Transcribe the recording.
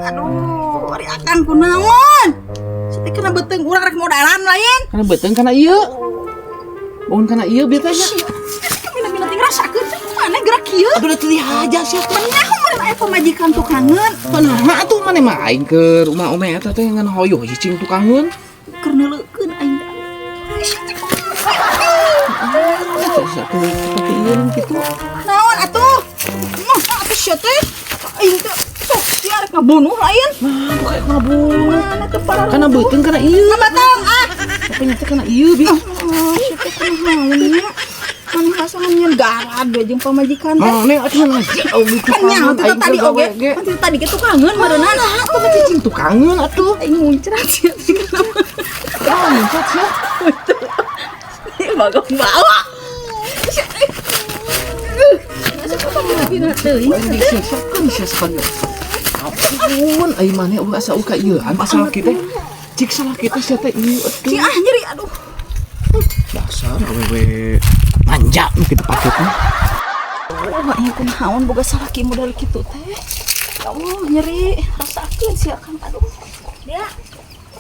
Aduh, ari akang kunaon? Sia teh kana beuteung urang rek modalan lain. Kana beuteung kana ieu. Bangun kana ieu bieu teh nya. Mina-mina ting rasakeun teh mana gerak kieu? Aduh, da teu dihaja sia teh. Menyaho meureun aya pamajikan tukangeun. Kunaha atuh maneh mah aing ke rumah ome eta teh ngan hoyo cicing tukangeun. Keur neuleukeun aing teh. Sia teh kumaha? Satu seperti ieu gitu. Naon atuh? Mah atuh sia teh. Aing teh sok sia rek ngabunuh lain. Nah, bukan ngabunuh. Mana teh para Kana beuteung kana ieu. Kana beuteung ah. Tapi nyata kana ieu bi. Oh, sia teh kunaha nya? Maneh rasa nyeun garad we jeung pamajikan teh. Maneh atuh ngajauh gitu. Kan nyaho teh tadi oge. Kan teh tadi ge tukangeun meureunana. Atuh mah cicing tukangeun atuh. Aing muncrat sia teh kenapa? Ah, muncrat sia. Bagong bawa. Sia teh. Masa kok bina teuing? Siapkan sia sekali. Ampun, ai maneh eueuh asa uka ieu an salah kita. Cik salah kita sia teh ieu atuh. Cing ah nyeri aduh. Dasar awewe manja nu kitu paket mah. Oh, aing kunaon boga salaki model kitu teh. Ya Allah, nyeri rasakeun sia kan aduh. Dia.